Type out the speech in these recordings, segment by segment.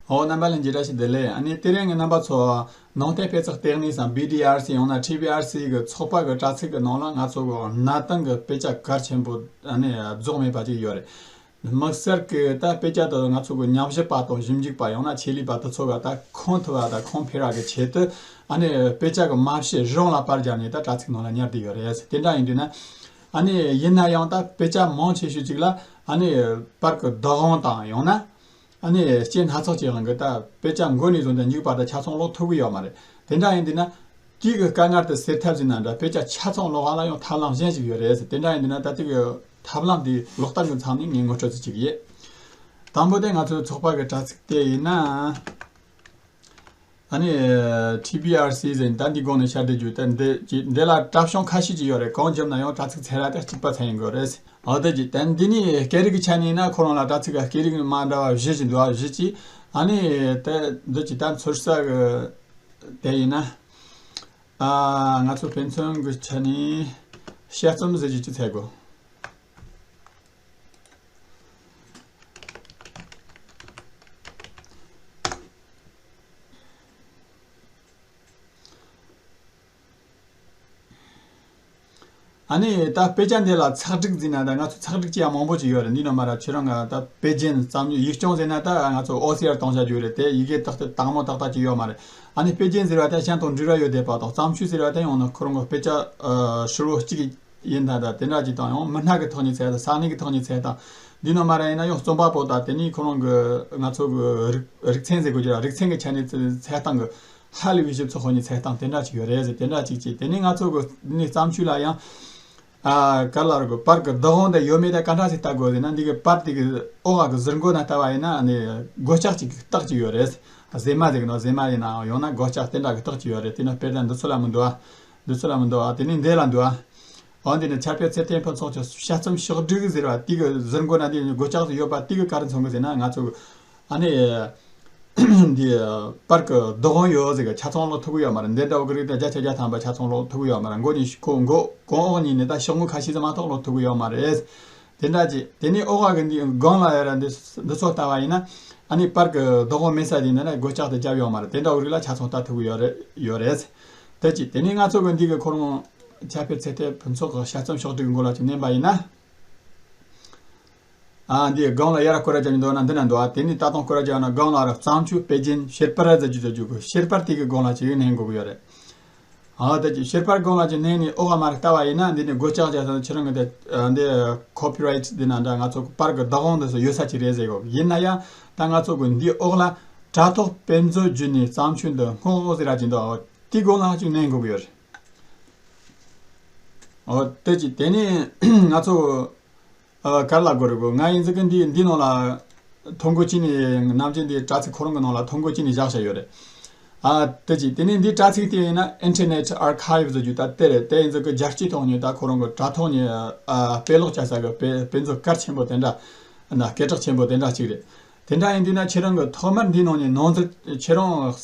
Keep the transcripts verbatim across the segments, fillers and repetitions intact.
ཨོ། རྣམ་པ་ལྷན་རྒྱས་བཀྲ་ཤིས་བདེ་ལེགས། ཨ་ནི་དེ་རིང་གི་རྣམ་པ་ཚོ་ནང་བསྟན་དཔེ་ཚོགས་ལྟེ་གནས་སམ་བི་ཌི་ཨར་སི་ཡང་ན་ཊི་བི་ཨར་སི་གི་ཚོགས་པ་གི་དྲ་ཚིགས་ཀྱི་ནང་ལ་ང་ཚོ་གི་གནའ་དེང་གི་དཔེ་ཆ་གལ་ཆེན་པོ་ཨ་ནི་རྫོགས་མེད་པ་ཅིག་ཡོད་རེད། དམིགས་བསལ་གྱི་ད་དཔེ་ཆ་དེ་ང་ཚོ་གི་ཉམས་ཞིབ་པ་དང་ཞིབ་འཇུག་པ་ཡང་ན་ཆེད་ལས་པ་དེ་ཚོ་ག་ད་ཁུངས་ཐུབ་པ་དང་ཁུངས་འཕེར་བ་གི་ཆེད་དུ་ཨ་ནི་དཔེ་ཆ་གི་མ་ཕྱི་གཞུང་ལ་པར་བརྒྱབ་ནས་ད་དྲ་ཚིགས་ནང་ལ་ཉར་བསྡད་ཡོད་རེད། དེ་འདྲ་ཡིན་དུས་ན་ཨ་ནི་ཡིན་ན་ཡང་ད་དཔེ་ཆ་མང་ཆེ་ཤོས་ཅིག་ལ་ཨ་ནི་པར་གི་བདག་དབང་དང་ཡང་ན། ཨ་ནི་རྐྱེན་སྣ་ཚོགས་ཀྱི་དབང་གིས་ད་དཔེ་ཆ་མགོ་ནས་བཟུང་སྟེ་མཇུག་བར་དུ་ཆ་ཚང་ཀློག་ཐུབ་ཀྱི་ཡོད་མ་རེད། དེ་འདྲ་ཡིན་དུས་ན། དེའི་གི་དཀའ་ངལ་དེ་སེལ་ཐབས་ཟེར་ན་འདྲ། དཔེ་ཆ་ཆ་ཚང་ཀློག་པ་ལ་ཡང་ཐབས་ལམ་གཞན་ཞིག་ཡོད་རེད་ཟེར། དེ་འདྲ་ཡིན་དུས་ན་ད་ལྟའི་གི་ཐབས་ལམ་དེ་ཀློག་སྟངས་ཀྱི་མཚམས་ནས་ངས་ངོ་སྤྲོད་ཅིག་བྱེད་ཀྱི་ཡིན། དང་པོ་དེ་ང་ཚོའི་ཚོགས་པ་གི་དྲ་ཚིགས་དེ་ཡིན་ན། ཨ་ནི་ཊི་བི་ཨར་སི་ཟེར་ད་འདི་སྒང་ནས་བཤད་བསྡད་རྒྱུ་དེ་འདི་ཅི་འདི་ལ་དྲ་བྱུང་ཁ་ཤས་ཅིག་ཡོད་རེད། གང་བརྒྱབ་ན་ཡང་དྲ་ཚིགས་ཚེ་རབས་དེ་གཅིག་པ་ཚད་ཡིན་དགོས་རེད། འོ་དེ་ཅི་དེ་འདི་ནི་སྐད་རིགས་ཀྱི་ཆ་ནས་ཡིན་ན་ཁོ་རང་ལ་དྲ་ཚིགས་ཀྱི་སྐད་རིགས་མ་འདྲ་བ་བཞི་ཅིག་འདུག་ཨ། བཞི་ཅིག་ཨ་ནི་དེ་འདི་ཅི་ད་འཚོལ་ས་གི་དེ་ཡིན་ན། ཨ་ང་ཚོ་དཔེ་མཚོན་གྱི་ཆ་ནས་དཔྱད་རྩོམ་ཟེར་རྒྱུ་ཅིག་འཚོལ་དགོས། ཨ་ནི་ད་དཔེ་ཆ་འདི་ལ་ཚེག་སྒྲིག་ཟེར་ན་ད་ང་ཚོ་ཚེག་སྒྲིག་བྱེད་ཡ་མང་པོ་ཅིག་ཡོད་རེད། འདི་ནང་མ་ར་ཁྱེད་རང་ག་ད་དཔེ་རྒྱན་བརྩམས་ཡིག་རྐྱང་ཟེར་ན་ད་ང་ཚོ་ཨོ་སི་ཨར་གཏོང་བྱ་རྒྱུ་རེད་དེ། ཡི་གེ་ཏག་ཏག་དག་མོ་ཏག་ཏག་ཅིག་ཡོད་མ་རེད། ཨ་ནི་དཔེ་རྒྱན་ཟེར་བ་ད་གཞན་དང་འབྲེལ་བ་ཡོད་བསྡད་པ་དང་། བརྩམས་ཆོས་ཟེར་བ་ད་ཡང་ན་ཁོ་རང་གི་དཔེ་ཆ་ཧྲིལ་བོ་གཅིག་ཡིན་ད། ད་དེ་འདྲ་ཅིག་དང་ཡང་མི་སྣ་གི་ཐོག་ནས་འཚོལ་དང་། ས་གནས་ཀྱི་ཐོག་ནས་འཚོལ་དང་། འདི་ནང་མ་ར་ཡིན་ན་ཡང་རྩོམ་པ་པོ་དང་དེ་ནས་ཁོ་རང་གི་ང་ཚོ་གི་རིག་རིག་ཚན་ཟེར་དགོས་ཀྱི་ར། རིག་ཚན་གྱི་ཆ་ནས་འཚོལ་སྟངས་གི་ཧ་ལས་པའི་ཞིབ་ཚགས་ཁོ་ནས་འཚོལ་སྟངས་དེ་འདྲ་ཅིག་ཡོད་རེད་ཟེར། དེ་འདྲ་ཅིག་ཅིག་དེ་ནས་ང་ཚོ་གི་འདི་ནས་བརྩམས་ཆོས་ལ་ཡང་། ཨ་ག་ལ་ར་གི་པར་གི་བདག་དབང་དེ་ཡོད་མེད་དེ་ག་འདྲ་ཞིག་ལྟ་དགོས་ཟེར་ན། འདི་གི་པར་དེ་གི་འོག་ག་གི་ཟུར་མགོ་ན་ལྟ་བ་ཡིན་ན་ནི་སྒོ་ལྕགས་ཅིག་གི་རྟགས་ཅིག་ཡོད་རེད། གཟེ་མ་ཟེར་གི་ནོ། གཟེ་མ་ཡིན་ནའང་ཡང་ན་སྒོ་ལྕགས་དེ་འདྲ་གི་རྟགས་ཅིག་ཡོད་རེད། དེ་ནི་དཔེར་ན་འདི་ཚོ་ལ་མི་འདུག་ཨ། འདི་ཚོ་ལ་མི་འདུག་ཨ། དེ་ནས་འདི་ལ་འདུག་ཨ། འོ་འདི་ནི་ཆར་པའི་ཚེ་བརྟན་ཕུན་ཚོགས་ཀྱི་དཔྱད་རྩོམ་ཕྱོགས་བསྒྲིགས་ཟེར་བ་དེ་གི་ཟུར་མགོ་ན་དེ་སྒོ་ལྕགས་སུ་ཡོད་པ་དེ་གི་ག་རེ་མཚོན་གི་ཟེར་ན། ང་ཚོ་ཨ་ནི་འདི་པར་གི་བདག་དབང་ཡོད་ཟེར་གི་ཆ་ཚང་ཀློག་ཐུབ་གི་ཡོད་མ་རེད། འདི་འདྲ་བོ་གི་རིགས་དེ་བརྒྱ་ཆ་བརྒྱ་ཐམ་པ་ཆ་ཚང་ཀློག་ཐུབ་གི་ཡོད་མ་རེད། མགོ་ནས་ཁོ་མགོ་གོང་འོག་གཉིས་ནས་ད་ཤོག་ངོས་ཁ་ཤས་ཙམ་མ་གཏོགས་ཀློག་ཐུབ་གི་ཡོད་མ་རེད། དེ་འདྲ་ཅིག་དེ་ནས་འོག་ག་གི་འདི་སྒང་ལ་ཡོད་ར། འདི་འདི་ཚོ་ལྟ་བ་ཡིན་ན་ཨ་ནི་པར་གི་བདག་དབང་མེད་ས་དེ་ནས་ན་སྒོ་ལྕགས་དེ་བརྒྱབ་ཡོད་མ་རེད། དེ་འདྲ་བོ་རིགས་ལ་ཆ་ཚང་ལྟ་ཐུབ་གི་ཡོད་རེད་ཡོད་རེད། དེ་ཅིག་དེ་ནས་ང་ཚོ་གི་འདི་གི་ཁོ་རང་ཆར་པའི་ཚེ་བརྟན་ཕུན་ཚོགས་ཀྱི་དཔྱད་རྩོམ་ཕྱོགས་བསྒྲིགས་མགོ་ལ་ཅིག་མནན་པ་ཡིན་ན། ཨ་འདི་སྒང་ལ་ཡར་སྐོར་ར་རྒྱག་མི་འདུག་ན་འདི་ན་འདུག་ཨ། དེ་ནས་ད་དུང་སྐོར་ར་རྒྱག་ན་སྒང་ལ་ར་བརྩམས་ཆོས་དཔེ་རྒྱན་བཤེར་པར་ཟེར་རྒྱུ་ཟེར་རྒྱུ་གི་བཤེར་པར་དེ་གི་སྒང་ལ་ཅིག་མནན་དགོས་ཀྱི་ཡོད་རེད། ཨ་དེ་ཅིག་བཤེར་པར་སྒང་ལ་ཅིག་མནན་ནས་འོག་མར་ལྟ་བ་ཡིན་ན། འདི་ནས་སྒོ་ལྕགས་བརྒྱབ་ས་ཁྱེད་རང་གི་དེ་འདི་ཁོ་པི་རའེ་ཊི་འདི་ན་འདྲ་ང་ཚོ་པར་གི་བདག་དབང་འདི་ཚོ་ཡོད་ས་ཅིག་རེད་ཟེར་གོ། ཡིན་ན་ཡང་ད་ང་ཚོ་གི་འདི་འོག་ལ་དྲ་ཐོག་དཔེ་མཛོད་བརྒྱུད་ནས་བརྩམས་ཆོས་འདི་སྔོག་ཟེར་ར་ཅིག་འདུག་ཨ། དེ་སྒང་ལ་ཅིག་མནན་དགོས་ཀྱི་ཡོད་རེད། ཨོ་དེ་ཅིག་དེ་ནས་ང་ཚོ། ཨ་ག་རེ་ལབ་དགོས་རེད་གོ། ང་ཡིན་ཟིག་གི་འདི་འདི་ནང་ལ་ཐོ་འགོད་བྱས་ནས་ནམ་རྒྱུན་འདི་དྲ་ཚིགས་ཁོ་རང་གི་ནང་ལ་ཐོ་འགོད་བྱས་ནས་བཞག་བཞག་ཡོད་རེད། ཨ་དེ་ཅིག་དེ་ནས་འདི་དྲ་ཚིགས་དེ་ཡིན་ན་Internet Archive ཟེར་རྒྱུ་ད་དེ་རེད། དེ་ཡིན་ཟིག་གི་རྒྱལ་སྤྱིའི་ཐོག་ནས་ད་ཁོ་རང་གི་དྲ་ཐོག་ནས་ཨ་དཔེ་ཀློག་བྱ་ས་གི་དཔེ་དཔེ་མཛོད་གལ་ཆེན་པོ་དེ་འདྲ། ན་སྐད་གྲགས་ཆེན་པོ་དེ་འདྲ་ཅིག་རེད། དེ་འདྲ་ཡིན་དུས་ན་ཁྱེད་རང་གི་ཐོག་མར་འདི་ནང་ནས་ནང་འཛུལ། ཁྱེད་རང་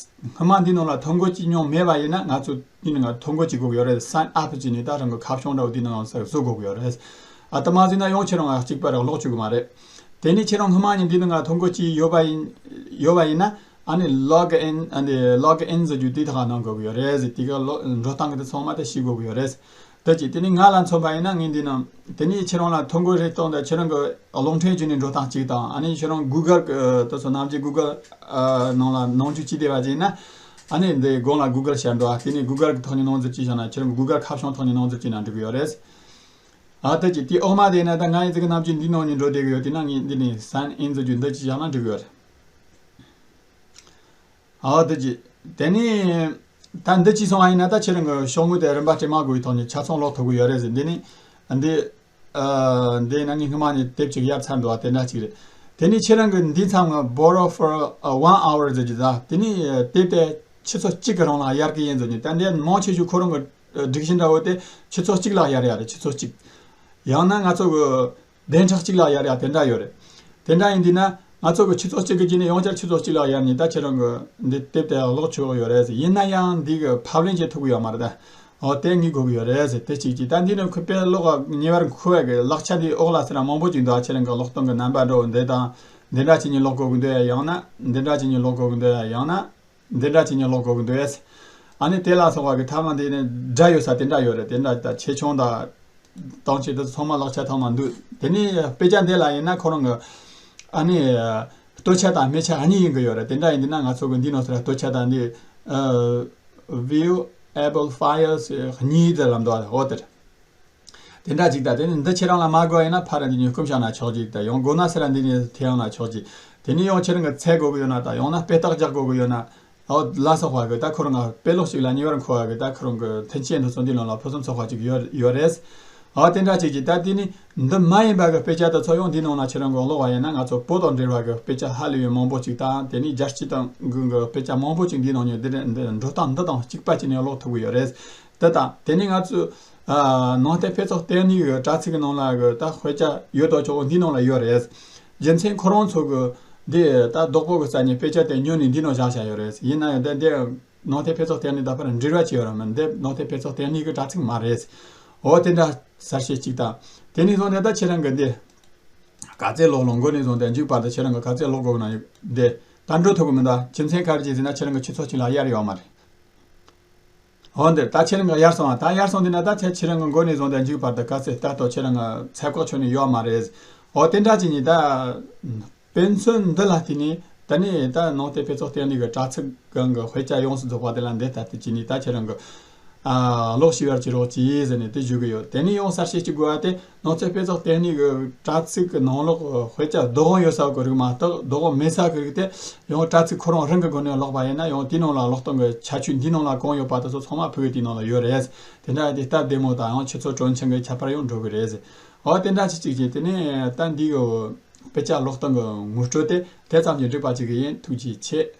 སྔོན་མ་འདི་ནང་ལ་ཐོ་འགོད་བྱས་མྱོང་མེད་པ་ཡིན་ན་ང་ཚོ་འདི་ནང་ཐོ་འགོད་བྱེད་དགོས་ཀྱི་ཡོད་རེད། Sign up བྱས་ནས་ད་རང་གི་ཁ་བྱང་འདྲ་བོ་འདི་ནང་ལ་བཟོ་དགོས་ཀྱི་ཡོད་རེད། ཨ་དེ་མ་བཟོས་ན་ཡང་ཁྱེད་རང་ང་གཅིག་པ་རང་ཀློག་བཅུག་གི་མ་རེད། དེ་ནས་ཁྱེད་རང་སྔོན་མ་ནས་འདི་ནང་ཐོ་འགོད་བྱས་ཡོད་པ་ཡིན་ཡོད་པ་ཡིན་ན། ཨ་ནི་log in ཨ་ནི་log in ཟེར་རྒྱུ་དེ་ཐོག་གནང་དགོས་ཀྱི་ཡོད་རེད་ཟེར། དེ་ག་ལོ་འགྲོ་སྟངས་གི་དེ་ཚང་མ་ད་ཤེས་དགོས་ཀྱི་ཡོད་རེད། ད་ཅིག་དེ་ནས་ང་ལ་མཚོན་པ་ཡིན་ན་ངས་འདི་ནང་དེ་ནས་ཁྱེད་རང་ལ་ཐོ་འགོད་རེ་གཏོང་དང་། ཁྱེད་རང་གི་གློག་འཕྲིན་བརྒྱུད་ནས་འགྲོ་སྟངས་གཅིག་དང་། ཨ་ནི་ཁྱེད་རང་Google གི་དེ་ཚོ་ནམ་རྒྱུན་Google ནང་ལ་ནང་འཇུག་བྱས་བསྡད་པ་ཅིག་ཡིན་ན། ཨ་ནི་འདི་སྒང་ལ་Google ཤར་འགྲོ། དེ་ནས་Google གི་ཐོག་ནས་ནང་འཛུལ་བྱས་བཞག་ན། ཁྱེད་རང་གི་Google ཁ་བྱང་ཐོག་ནས་ནང་འཛུལ་བྱས་ན་འགྲིག་གི་ཡོད་རེད། ཨ་ད་ཅིག་དེ་འོག་མ་དེ་ཡིན་ན་ད་ང་ཡིན་ཟིག་གི་ནམ་རྒྱུན་འདི་ནང་ནས་འགྲོ་བསྡད་གི་ཡོད། དེ་ན་ངས་འདི་ནས་sign in ཟེར་རྒྱུ་འདི་ཅིག་བཞག་ན་འགྲིག་གི་ཡོད་རེད། ཨོ་དེ་ཅི། དེ་ནས་ད་འདི་ཅི་སོང་བ་ཡིན་ན་ད་ཁྱེད་རང་གི་ཤོག་ངོས་དེ་རིམ་པ་བྱེ་མ་དགོས་པའི་ཐོག་ནས་ཆ་ཚང་ཀློག་ཐུབ་གི་ཡོད་རེད་ཟེར། འདི་ནི་འདི་ཨ་འདི་ན་ངས་སྔོན་མ་ནས་དེབ་ཅིག་གཡར་ཚར་འདུག་བ། དེ་འདྲ་ཅིག་རེད། དེ་ནས་ཁྱེད་རང་གི་འདི་མཚམས་ང་borrow for one hour ཟེར་གྱི་ད། དེ་ནས་དེབ་དེ་ཆུ་ཚོད་གཅིག་གི་རིང་ལ་གཡར་གི་ཡིན་ཟེར་གྱི། ད་འདི་མང་ཆེ་ཤོས་ཁོ་རང་གི་སྒྲིག་གཞི་འདྲ་བོ་དེ་ཆུ་ཚོད་གཅིག་ལ་གཡར་ཡ་རེད། ཆུ་ཚོད་གཅིག་ཡང་ན་ང་ཚོ་གི་བདུན་ཕྲག་གཅིག་ལ་གཡར་ཡ་དེ་འདྲ་ཡོད་རེད། དེ་འདྲ་ཡིན་དུས་ན་ང་ཚོ་གི་ཆུ་ཚོད་གཅིག་གི་རྗེས་ནས་ཡང་བསྐྱར་ཆུ་ཚོད་གཅིག་ལ་གཡར་ནས་ད་ཁྱེད་རང་གི་འདི་དེབ་དེ་ཀློག་ཆོག་ཡོད་རེད། ཡིན་ན་ཡང་འདི་གི་ཕབ་ལེན་བྱེད་ཐུབ་ཀྱི་ཡོད་མ་རེད་ད། འོ་དེ་ངས་དགོས་ཀྱི་ཡོད་རེད་ཟེར། དེ་གཅིག་གཅིག་ད་འདི་ནི་ཁོ་དཔེ་ཀློག་ཉེ་བར་མཁོ་བའི་གི་ལག་ཆ་འདི་འོག་ལ་ཟེར་ན་མང་པོ་ཅིག་འདུག་ཨ། ཁྱེད་རང་གི་ཀློག་སྟངས་གི་རྣམ་པ་འདྲ་བོ་འདི་དང་ འདི་འདྲ་བྱས་ནས་ཀློག་དགོས་ཀྱི་འདུག་ཡ། ཡང་ན་འདི་འདྲ་བྱས་ནས་ཀློག་དགོས་ཀྱི་འདུག་ཡ། ཡང་ན་འདི་འདྲ་བྱས་ནས་ཀློག་དགོས་ཀྱི་འདུག་ཡ། ཨ་ནི་དེ་ལ་སོགས་པ་གི་ཐ་མ་འདི་ནི་སྒྲ་ཡོད་ས་དེ་འདྲ་ཡོད་རེད། དེ་འདྲ་ད་ཆེ་ཆུང་དང་གཏམ་ཆེ་དེ་ཚང་མ་ཀློག་ཆ་ཐང་མ་འདུག་དེ་ནས་དཔེ་ཆ་འདི་ལ་ཡིན་ན་ཁོ་རང་གི་ཨ་ནི་སྟོད་ཆ་དང་སྨད་ཆ་གཉིས་ཡིན་གི་ཡོད་རེད། དེ་འདྲ་ཡིན་དུས་ན་ང་ཚོ་གི་འདི་ནང་སོ་ར་སྟོད་ཆ་དང་འདི་ཨ་viewable files གཉིས་དེ་ལ་འདུག་འོ་དེ་རེད། དེ་འདྲ་ཅིག་ད། དེ་ནི་འདི་ཁྱེད་རང་ལ་མ་དགོས་ཡིན་ན་ཕར་འདི་ནས་བསྐུམ་བཞག་ན་ཆོག་ཅིག་ད། ཡང་དགོས་ན་ཟེར་ར་འདི་ནས་ཐེ་ཡང་ན་ཆོག་ཅིག་དེ་ནས་ཡང་ཁྱེད་རང་གི་འཚོལ་དགོས་ཀྱི་ཡོད་ན་ད། ཡང་ན་དཔེ་རྟགས་རྒྱག་དགོས་ཀྱི་ཡོད་ན། ཨོ་ལ་སོགས་པ་གི་ད་ཁོ་རང་གི་དཔེ་ཀློག་ཅིག་ལ་ཉེ་བར་མཁོ་བ་གི་ད་ཁོ་རང་གི་མཐུན་རྐྱེན་དེ་ཚོ་འདི་ནང་ལ་ཕུན་སུམ་ཚོགས་པ་ཅིག་ཡོད་ཡོད་རེད། ཨོ་དེ་འདྲ་ཅིག་ཅིག་ད། དེ་ནི་འདི་མ་ཡིན་པ་གི་དཔེ་ཆ་དེ་ཚོ་ཡང་འདི་ནང་ན་ཁྱེད་རང་གི་ཀློག་པ་ཡིན་ན་ང་ཚོ་བོད་དང་འབྲེལ་བ་གི་དཔེ་ཆ་ཧ་ལས་པའི་མང་པོ་ཅིག་དང་། དེ་ནི་རྒྱལ་སྤྱི་དང་གི་གི་དཔེ་ཆ་མང་པོ་ཅིག་འདི་ནང་ནས་འདི་འགྲོ་སྟངས་འདི་དང་གཅིག་པ་བྱས་ནས་ཀློག་ཐུབ་ཀྱི་ཡོད་རེད། དེ་དང་དེ་ནས་ང་ཚོས་ཨ་ནང་བསྟན་དཔེ་ཚོགས་ལྟེ་གནས་ཀྱི་དྲ་ཚིགས་ཀྱི་ནང་ལ་གི་ད་དཔེ་ཆ་ཡོད་དོ་ཅོག་འདི་ནང་ལ་ཡོད་རེད། རྒྱུ་མཚན་ཁོ་རང་ཚོ་གི་འདི་ད་བདག་པོ་གི་ས་ནས་དཔེ་ཆ་དེ་ཉོས་ནས་འདི་ནང་བཞག་བཞག་ཡོད་རེད། ཡིན་ན་ཡང་དེ་འདི་ནང་བསྟན་དཔེ་ཚོགས་ལྟེ་གནས་དང་ཕར་འབྲེལ་བ་བྱས་ཡོད་ར་མིན། འདི་ནང་བསྟན་དཔེ་ཚོགས་ལྟེ་གནས་ཀྱི་དྲ་ཚིགས་མ་རེད། འོ་དེ་འདྲ་གསལ་བཤད་གཅིག་དང་། དེ་ནས་བཟུང་ནས་ད་ཁྱེད་རང་གི་འདི་ག་ཚད་ཀློག་ཀློག་འགོ་ནས་བཟུང་སྟེ་མཇུག་བར་དུ་ཁྱེད་རང་གི་ག་ཚད་ཀློག་དགོས་ན་འདི་ད་འགྲོ་ཐུབ་ཀྱི་མི་འདུག་རྒྱུ་མཚན་ག་རེ་བྱས་ཟེར་ན་ཁྱེད་རང་གི་ཆུ་ཚོད་གཅིག་ལ་གཡར་ཡོད་མ་རེད། འོ་འདིར་ད་ཁྱེད་རང་གི་གཡར་སོང་བ། ད་གཡར་སོང་དུས་ན་ད་ཁྱེད་ཁྱེད་རང་གི་འགོ་ནས་བཟུང་སྟེ་མཇུག་བར་དུ་ག་ཚད་ལྟ་རྟོག་ཁྱེད་རང་གི་ཚད་བཀག་ཆོད་ནས་ཡོད་མ་རེད། འོ་དེ་འདྲ་ཅིག་ནི་ད་དཔེ་མཚོན་འདི་ལ་བརྟེན་ནས་ད་ནི་ད་ནང་བསྟན་དཔེ་ཚོགས་ལྟེ་གནས་ཀྱི་དྲ་ཚིགས་སྒང་གི་དཔེ་ཆ་ཡོངས་སུ་རྫོགས་པ་དེ་ལ་འདི་ལྟ་སྟེ་ཅིག་ནི་ད་ཁྱེད་རང་གི་ཨ་ཀློག་ཤེས་པར་བྱེད་རོགས་གྱིས་ཟེར་ནས་དེ་ཞུ་གི་ཡོད། དེ་ནས་ཡང་གསལ་བཤད་ཅིག་དགོས་པ་དེ། ནང་བསྟན་དཔེ་ཚོགས་ལྟེ་གནས་ཀྱི་དྲ་ཚིགས་ཀྱི་ནང་ལོགས་དཔེ་ཆ་བདག་དབང་ཡོད་ས་གི་རིགས་མ་གཏོགས་བདག་དབང་མེད་ས་གི་རིགས་དེ་ཡང་དྲ་ཚིགས་ཁོ་རང་རང་གི་སྒོ་ནས་ཀློག་པ་ཡིན་ན། ཡང་དེའི་ནང་ལ་ཀློག་སྟངས་ཀྱི་ཁྱད་ཆོས་འདིའི་ནང་ལ་གང་ཡོད་པ་དེ་ཚོ་ཚང་མ་ཕུག་གི་དེའི་ནང་ལ་ཡོད་རེད། དེ་འདྲ་དེ་སྟབས་བདེ་མོ་དང་ཡང་ཆུ་ཚོད་གྲོན་ཆུང་གི་ཁྱད་པར་ཡང་འགྲོ་གི་རེད། འོ་དེ་འདྲ་ཅིག་ཅིག་བྱས། དེ་ནས་ད་འདི་གི་དཔེ་ཆ་ཀློག་སྟངས་ཀྱི་ངོ་སྤྲོད་དེ་དེ་ཙམ་གྱིས་འགྲིག་པ་ཅིག་ཡིན། ཐུགས་རྗེ་ཆེ།